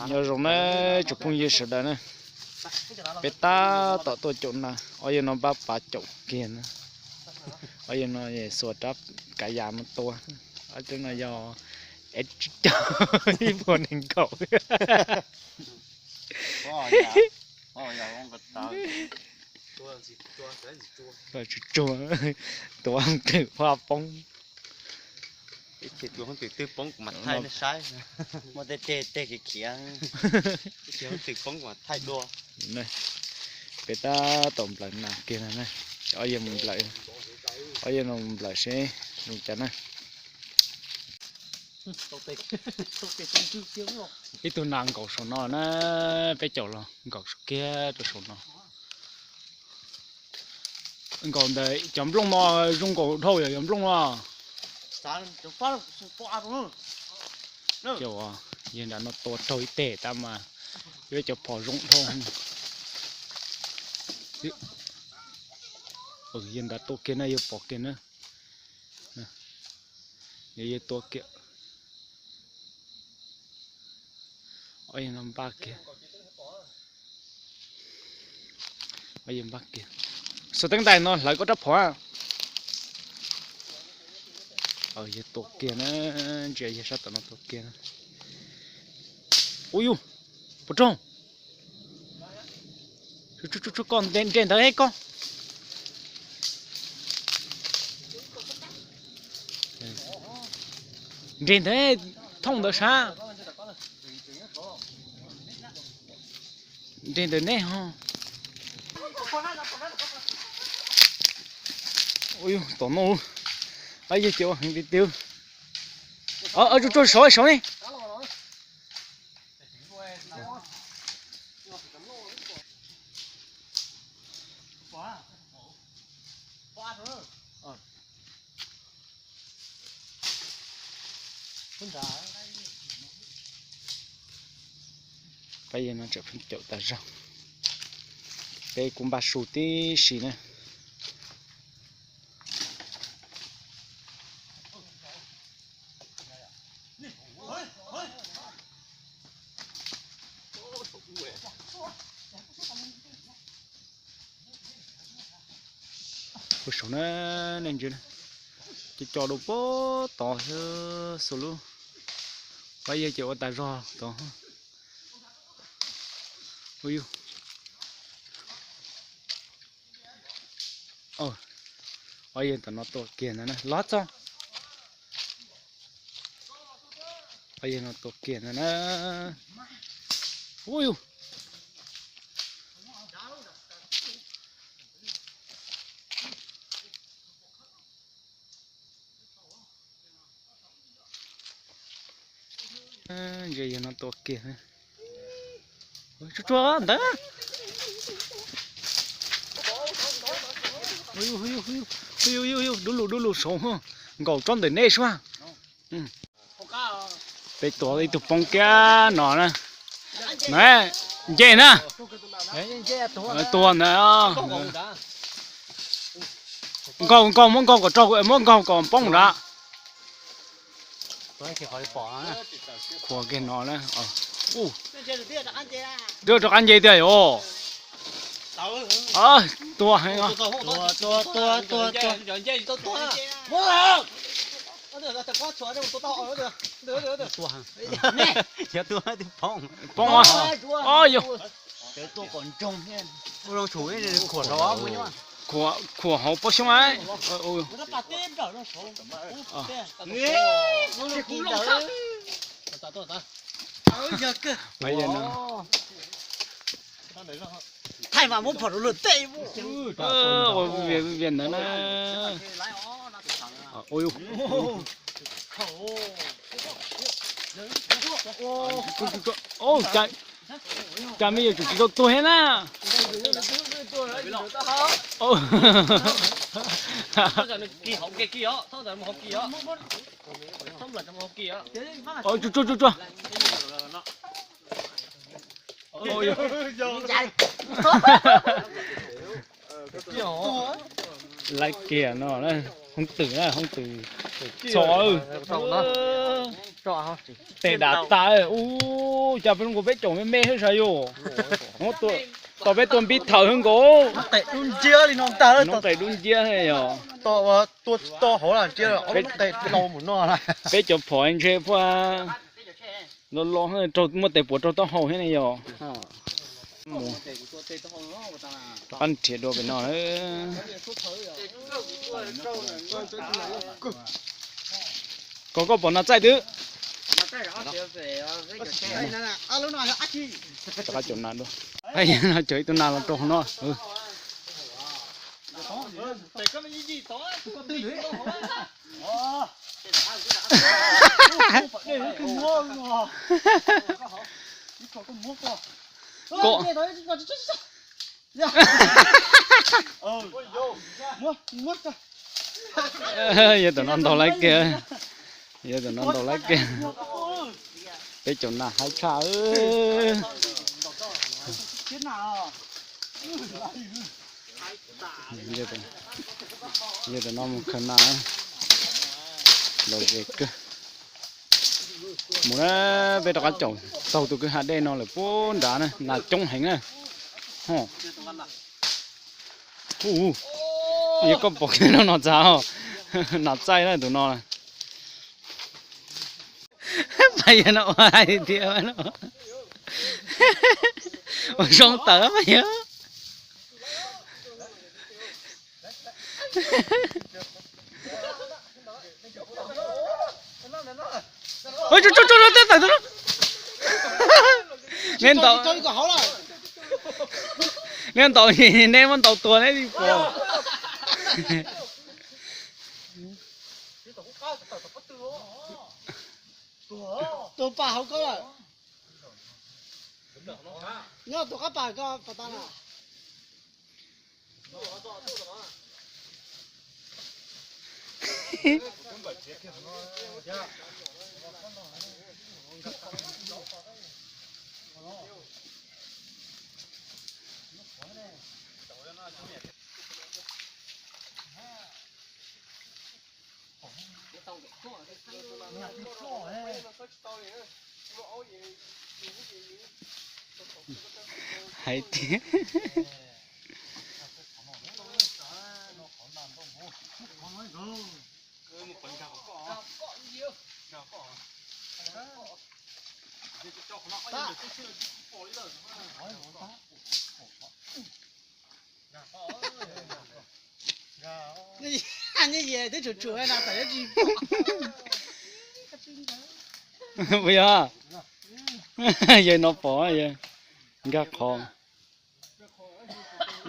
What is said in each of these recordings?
Nyob zoo na tsoom phooj ywg sawv daws na, peb tab tom tuaj caum nas, ob yawg no npaj pas caum kiag na, ob yawg no xuas rab kav yas no tua, ob tug no yog ib puas nees nkaum. Tsuag, tua twm poj poob. Ib txhia tua hoob twm twb poob kuv mam thaij nej saib. Muaj tej teg khiav khiav, ib txhia hoob twm poob kuv mam thaij dua. Peb tab tom nplawm nas kiag na, ob yawg mus nplawm, ob yawg no mus nplawm seb zoo cas na. Ib tug nas nkaum saum no na, peb caum los nkaum kiag rau saum no. Nkaum ntawm cov nplooj no zoo nkaus dhau yog cov nplooj no. Yawg nram no tua raug ib teg tab mas peb cov phom zoo dhau. Yawg ntawd tua kiag na, yawg pom kiag na. Yawg tua kiag. Ob yawg no npaj kiag. Ob yawg npaj kiag. Xuas teeb ntais no hlawv koj rab phom. Yawg tua kiag na, ntsia yawg sab tom no tua kiag na. Ua yus, puas raug? Koj nres ntawd koj. Nres ntawd, thooj ntawd sab. Nres ntawm nej ho. Ua yus, tom no, ab yawg ces ua heev tiag tiag. Tsuag tsuag saud saud ne. Pab yawg no tseem pheej caum tas zog. Peb kuj npaj su tib si na. Ua saum na, nej ntsia, co co rau puag tod xwb, xuas lub, pab yawg ces ua tas zog tod. Ua yus, ob yawg tom no tua kiag ntawd na, los txog. Ob yawg no tua kiag ntawd na. Ua yus. Ntsia yawg no tua kiag. Tsuag tsuag ntawd. Dub lug dub lug saud, nkaum tsob ntawm nej sua. Peb tua ib tug poob kiag no na. Nce na. Tua ntawd. Nkaug nkaug, muab nkaug kom raug, muab nkaug kom poob nrad. Khuam kiag no na. Rov qab nce tiag yom. Tua heev. Poob. Khuam hauv pob xyoob. Thaij mas muab phom rau luag tej. Ua vias ntawd na. Cas me nyuam tsum tsis tau tuag thiab na. Tsuag tsuag tsuag tsuag. Laiv kiag no, hoob twm na, hoob twm. Txhom, tes dam tas. Ua cas peb zoo nkaus peb caum me me thiab sas yus. Tom peb tua npib thawm hwv nkaus. Hnub tes dub nciab yog. Peb cov phom ntshe puag lo lo, muaj tes puam rau taub hau thiab ne yog. Rov qab nrhiav dua pem no. Koj, koj pom nas txaij twb. Rov qab caum nas dua. Caum ib tug nas los rau hauv no. Koj. Yog tus no ntaus laib kiag, yog tus no ntaus laib kiag. Peb caum nas haib tshaj. Yog tus no mus khaws nas los ze kawg. Mus na, peb rov qab caum taug tus kwj ha dej no lawm puag nrad na, nas coob heev na. Yog koj pom kiag no no txav, nas txaij na tus no. Pab yawg no ua hais tias ua zoo tawm pab yawg. Neb ntaus, neb ntaus, neb muab ntaus tuag neb tsis pom. Tus pas hauv koj lawm. Nyob tus qab pas koj pas tas na. Hais tias Puas yog? Yawg no pom, nkag qhov,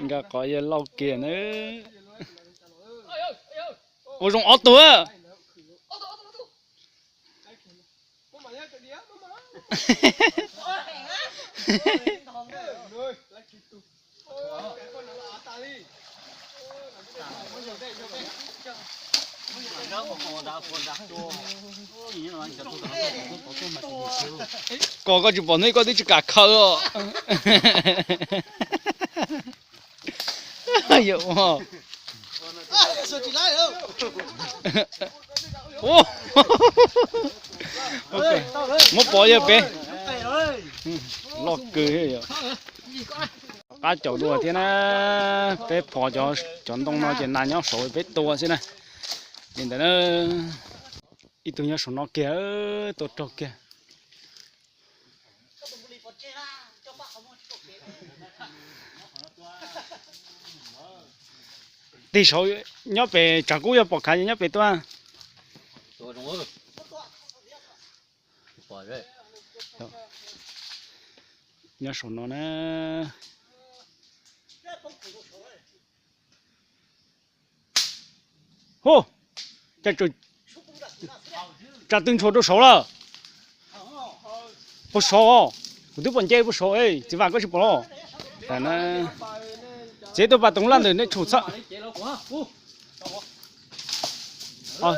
nkag qhov yawg lauj kiag na. Ua zoo ob tug. Koj, koj tsis pom hnub koj twb tsis kam khaws os. Muab pov yawg pem. Loj kawg. Qab caum dua thiab na. Peb phov cov ntoo no ces nas nyob saud peb tua xwb na. Li ntawd na. Ib tug nyob saum no kiag, tua raug kiag. Tig saud nyob pem, tsam kub yog pom khav nyob pem tuaj. Nyob saum no na. Hu, tsam twg ntshua rau saud lawm. Puag saud, kuv twb pom nce puag saud, txiv Vam koj tsis pom los. Txiv tuaj pas toov laj ntawm nej tshum txhawm.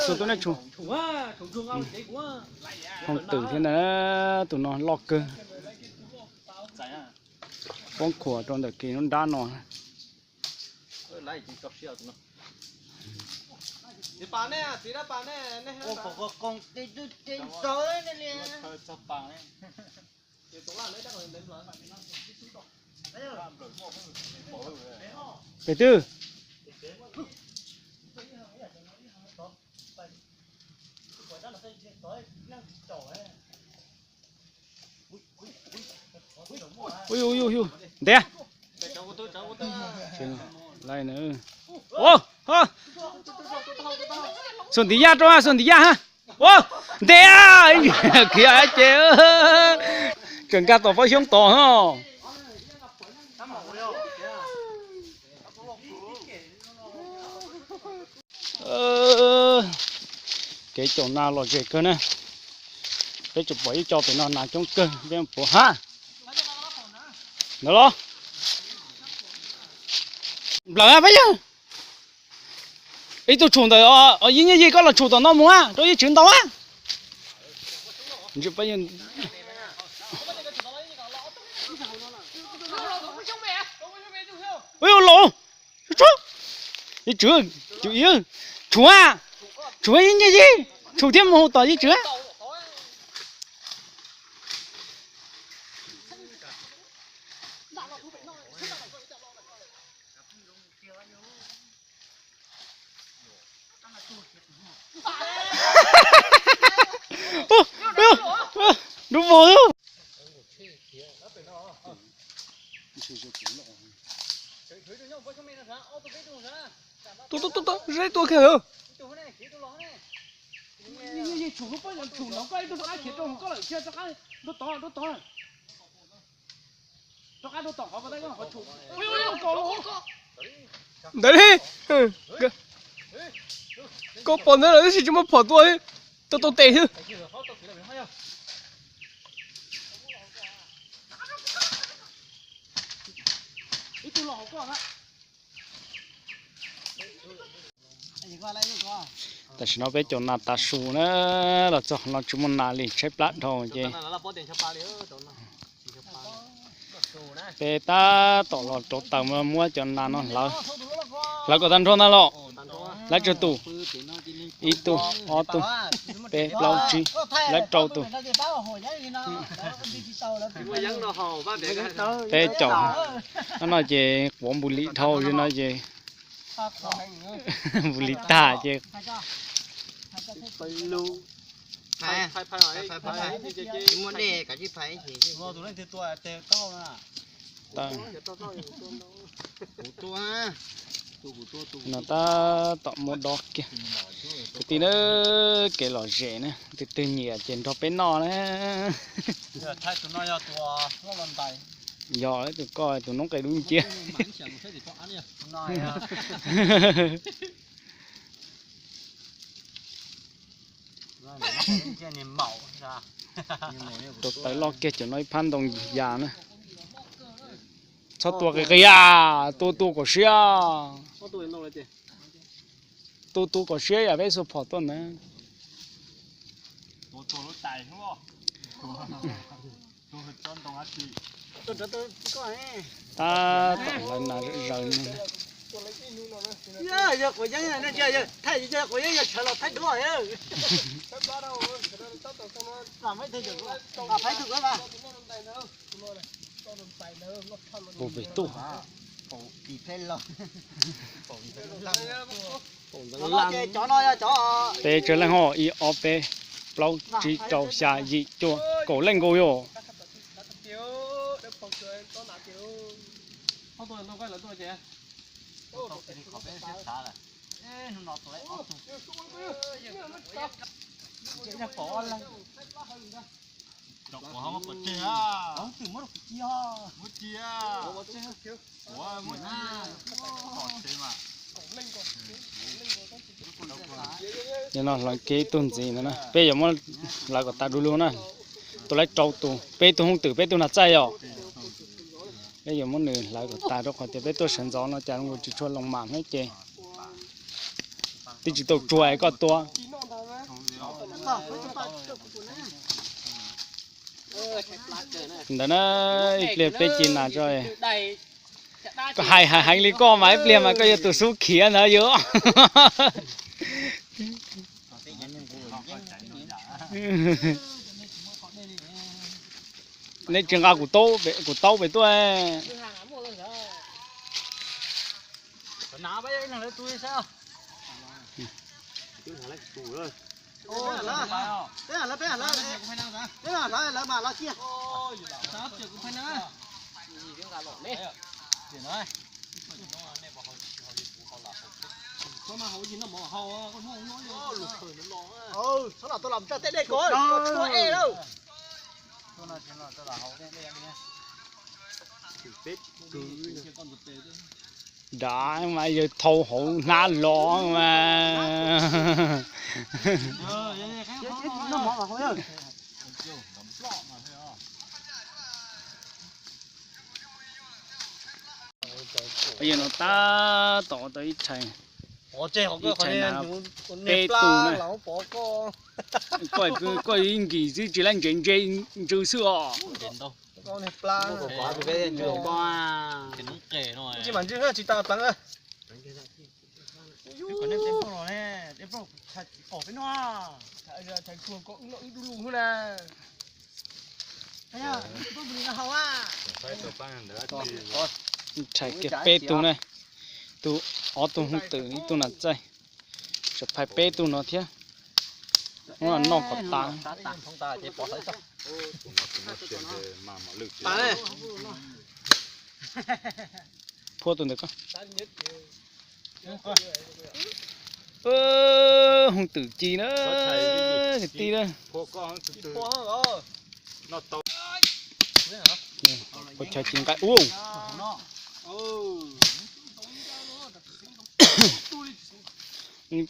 Xu tuaj nej tshum. Hooj twm thiab na, tus no loj kawg. Poob khuam rau ntawm kev nruab nrab no. Pem twg? Ntev. Xuas ntiv yaj rau, xuas ntiv yaj ha. Ntev, khiav ces tseem nkag tom pob xyoob tod no. Kev caum nas lom zem kawg na. Peb tsuas pom ib co pem no nas coob kawg, peb puav ha. Ntawd los. Nplawm peb yawg. Ib tug tshum ntawm Yeeb Nyiaj Yig, koj los tshum tom no mus a, rau Yeej Tswv ntaus a. Ua laus, Yeej Tswv, tshum a, tshum Yeeb Nyiaj Yig, tshum thiab mus hu tom Yeej Tswv. Dub vog. Tuaj tuaj tuaj, zeb tuaj kiag lawm. Tshum no koj ib tug rov qab khiav rau hauv koj lawm, cia rov qab rau tod, rau tod. Rov qab rau tom qhov, ntawd li. Koj pom ntawd lawm tab sis tsis muaj phom tua li, tau tau tes xwb. Tam sim no peb caum nas tas su na, los txog no tsis muaj nas li, tshaib plab dhau ces peb tab tom los rauv taws muab cov nas no hlawv, hlawv kom tag nrho ntag los. Hlawv tsawg tus? Ib tug, ob tug, peb, plaub, tsib, hlawv rau tus. Peb caum no ces quav npus lis dhau li no ces npus lis tag ces no tab tom muab dob kiag. Kwv tij na, kev lom zem na, tus twg nyiam ces nrog peb noj na. Yog tus koj tus noob qes dub nciab. Rauv taws loj kiag cov no ib phab ntoo yas na. Txhob tua qis qis a, tua tua kom siab. Tua tua kom siab yam peb xuas phom tuaj ntawd. Tab tom hlawv nas zaws no. Ua pem tuaj. Peb tsawg leej ho? Ib ob peb plaub tsib rau xya yim cuaj kaum leej nkaus yom. Nim no hlawv kiag ib tug ntxiv no na, peb yuav muab hlawv kom tas du lug na. Tus lawv rau tus, peb tug hoob twm peb tug nas txaij yom. Peb yuav muab nws hlawv kom tas rau qhov tias peb tuaj sawv ntxov no cas zoo nkaus tsis tshua loo mam thiab ces twb tsis tau tsuag es koj tua. Ntawd na, ib pliag peb ci nas tso. Koj hais hais heev li koj mas ib pliag mas koj yog tus xub khiav ntawd yom. Nej tsis nqa kuv taub, kuv taub pem tuaj. Dav mas yawg thau hauv hnab los mas. Yawg no tab tom tau ib tshais, ib tshais na, peb tug na. Koj ib nkis xwb tsis laib ntsev ntse ntsws xwb os. Tshais kiag peb tug ne, tus ob tug hooj twm ib tug nas txaij, tseem phais peb tug no thiab. Hnub no noj kom tas. Phua tus ntawd ko. Hooj twm ci na, kwv tij na. Ua chaw ci nqaij ub.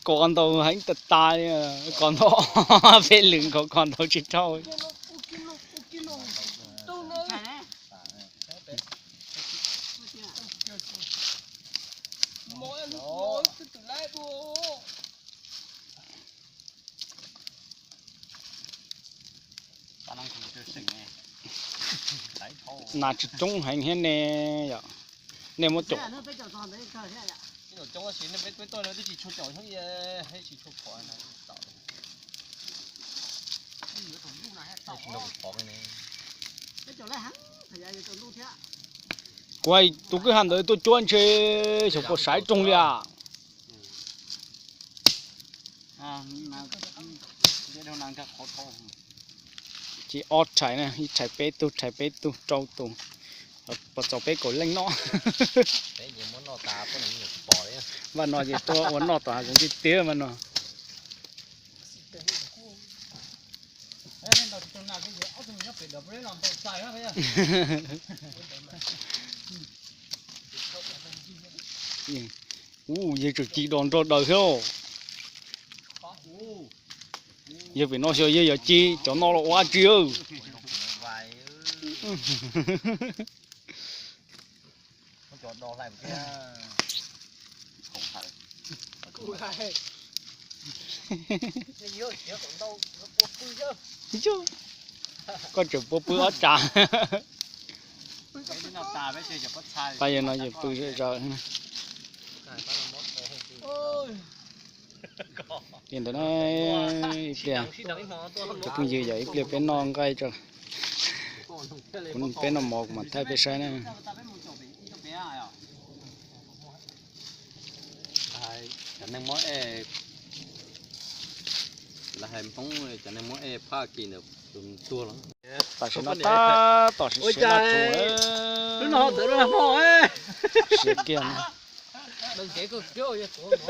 Kov ntau heev tas tas li, kov ntau peb lwm nkaus, kov ntau tsis dhau. Nas tsis coob heev thiab ne yom. Nej muab caum. Kuv hais tus kwj ha ntawd tuaj cuab ntshe xyov puas saiv rooj li as. Ces ob tshais na, ib tshais peb tug, tshais peb tug rau tus. Puas txaus peb kaum leej noj? Vaj no ces tuaj ua noj tom hav zoov tiag tiag mas no. Ub, yawg tseem ci dos nrog daws thiab. Yawg pem no xyov yawg yuav ci cov no los ua dab tsi. Koj tseem pua pw ob tsav. Pab yawg no yawg pw zom zaws. Li ntawd na, ib pliag cov phooj ywg yom, ib pliag peb noj nqaij tso, peb noj mov kuv mam thaij peb saib na. Cov neeg muab e, lawv hais Hmoob cov neeg muab e phaj kis ntawd tus tuag los. Tam sim no tab tom siav siav noj tshus lawm. Siav kiag.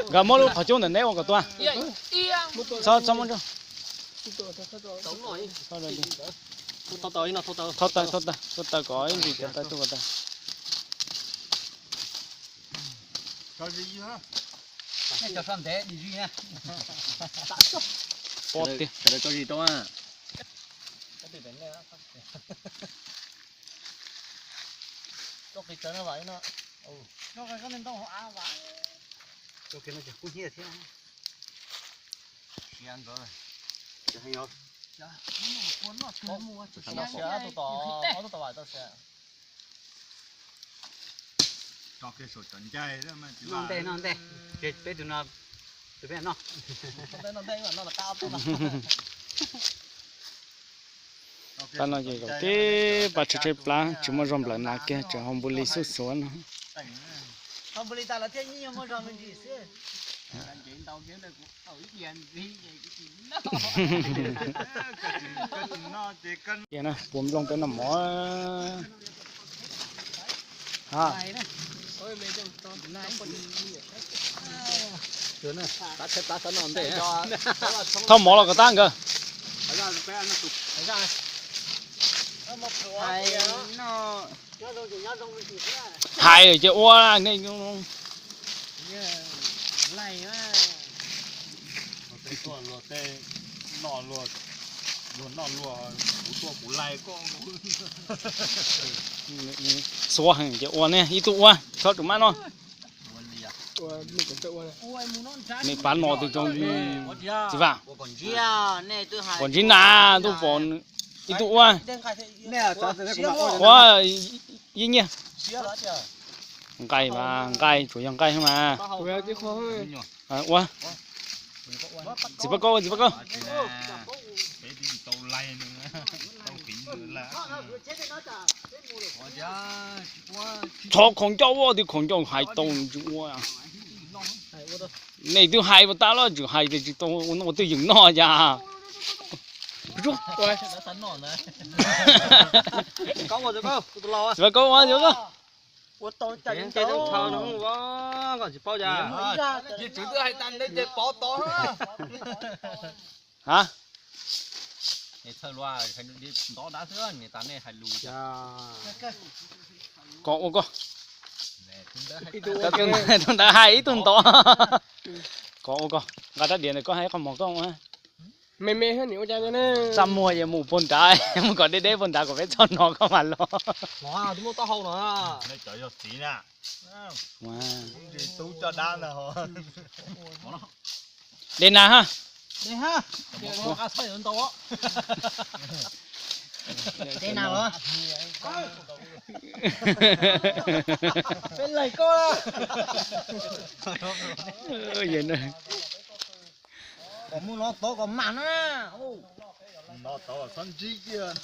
Nkawd muab lub qhov cub ntawm neb ua kom tuaj. Txhob txhob muab. Thauj taws, thauj taws kom ib ntsis cov taws tuaj kom tag. Pob tiag. Noj ntej, noj ntej, ces peb tus no, tus peb no. Pab no ces zaum tib pab tshaib tshaib plab tsis muaj zog nplawm nas kiag tseem haus npu li xub xuav no. Puas nplooj peb noj mov. Thauj mov los kom tag nkawd. Hais ces ua nej. Xuav heev ces ua ne, ib tug ua txhob tus mab no. Nws pab no twg zoo txiv Vaj. Pom ntsib na, tuaj pom ib tug ua. Ua yeej nyiaj. Nqaij mas nqaij, tsuas yog nqaij mas. Ua txiv Paj Kaub, txiv Paj Kaub. Txhob khaus ncauj ua, twb khaus ncauj hais tau tsis ua. Nej twb hais puas tag los tseem hais tias tsis tau ua twj ywm noj cas. Txiv Paj Kaub ua, txiv Paj Kaub. Ha? Kom ua koj. Tus ntawd hais ib tug ntov. Kom ua koj, nqa rab diav ntawm koj hais qhov mov koj ua. Me me, txaj muag ces mus puag nrad, mus kom deb deb puag nrad kom peb txog no koj mam los. De nas ha. Kom mus no tod kom mam na. No tod txhob ntsib kiag.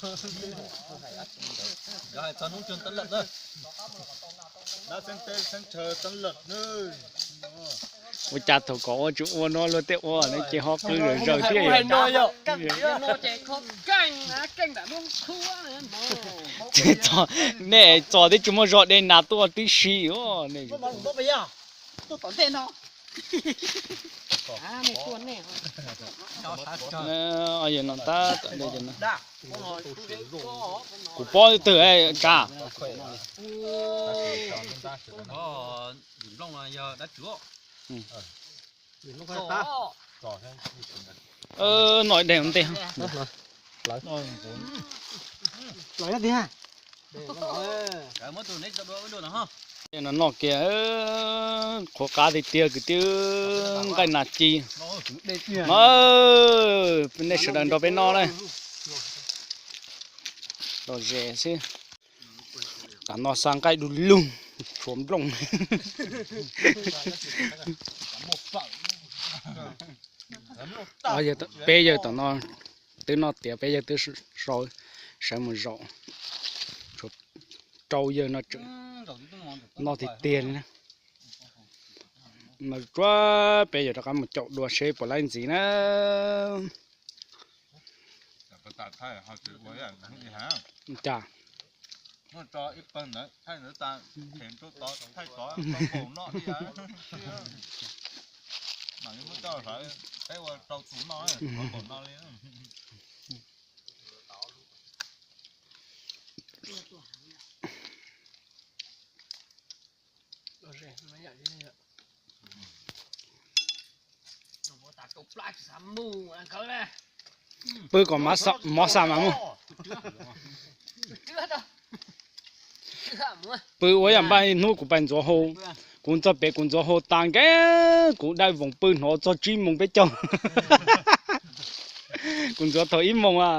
Dab xeeb teb xeeb chaw tab lawm na. Ua cas thaum kom ua tsis ua no luag tej ua no ces ho qw zawm zaws thiab. Nej txog twb tsis muaj zog de nas tuaj tib si. Kuv pob twg tsav. Noj ib daim ua ntej. No noj kiag qhuav qab tiag tiag kwv tij, nqaij nas ci. No, nej sawv daws nrog peb noj na. Lom zem xwb. Tam no xa nqaij du lug, tshuav nplooj. Peb yawg tom no twb noj tiav, peb yawg twb sawv mus zaum. Tshuav rau yawg no tseem noj tiag tiag li na. No tsuav peb yawg rov qab mus caum dua seb puas laib ntxiv na. Cas Pw kom mov xa mas mus. Pw ua yam npaj hnub kuv pais ntxuav hau, kuv txog pem kuv ntxuav hau tas nkees kuv dai voos pw hnov txog tsib moos peb caug. Kuv ntxuav thaum ib moos a.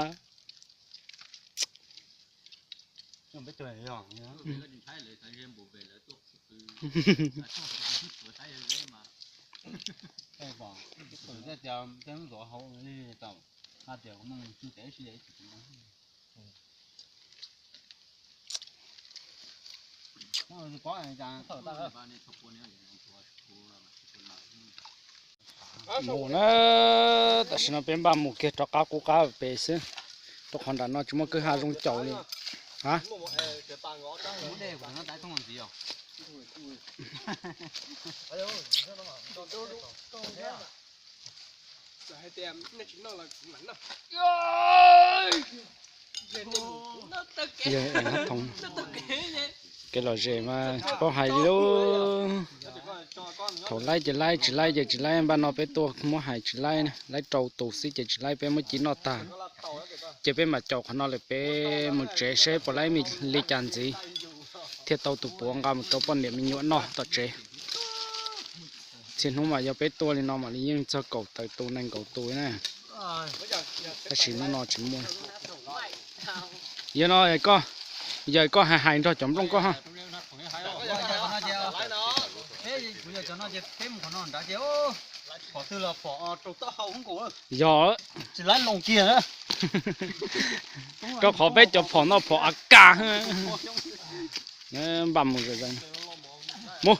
Mus na, tam sim no peb npaj mus kiag rov qab qub qab pem xwb, rau qhov nram no tsis muaj kwj ha zoo caum li. A, kev lom zem mas tsis paub hais li lauj. Thaum laib ces laib, tsis laib ces tsis laib, npaj no peb tuaj muab hais tsis laib, laib rau tus xwb ces tsis laib, peb muab ci noj tag. Ces peb mam caum qhov no lawm peb mus tsev seb puas laib li cas ntxiv, thiaj tau tus puav nqa mus rau poj niam me nyuam noj tom tsev. Txhia hnub mas yog peb tuaj li no mam li yeej txog kaum tawm tus nees nkaum tus na. Tab sis hnub no tsis muaj. Yog no, yog koj hais hais nrog cov nplooj koj ha. Yog, rau qhov peb cov phom no phom A K. Npaj mus, mus.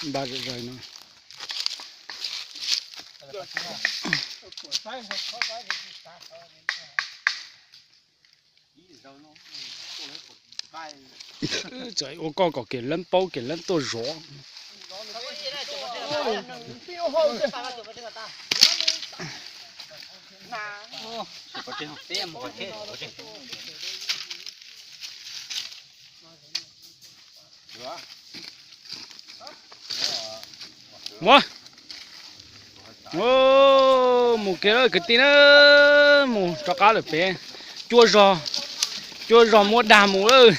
Npaj zom zaws no. Txawm ua koj kom kiag leeb paub kiag leeb tuaj zov. Mus, mus kiag kwv tij na, mus rov qab lawm pem. Cua zog, cua zog muab dag mus lawm.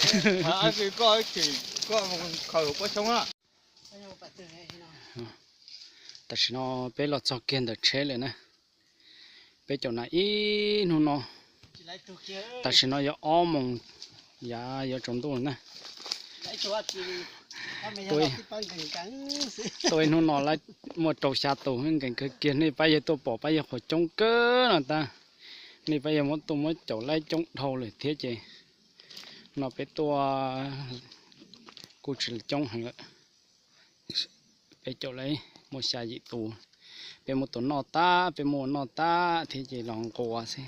Tam sim no peb los txog kiag ntawm tsheb lawm na. Peb caum nas ib hnub no, tam sim no yog ob moos yav yuav tsaus ntuj na. Tuaj ib hnub no muaj rau xya tus, nkees kawg kiag. Nej pab yawg tuaj pom pab yawg qhuas coob kawg no tab, nej pab yawg muab tuaj muab caum laib coob dhau lawm thiab ces no peb tuaj kuj tsis coob heev lawm. Peb caum laib muaj xya yim tus, peb muab tua noj tab, peb muab ua noj tab thiab ces los nquas xwb.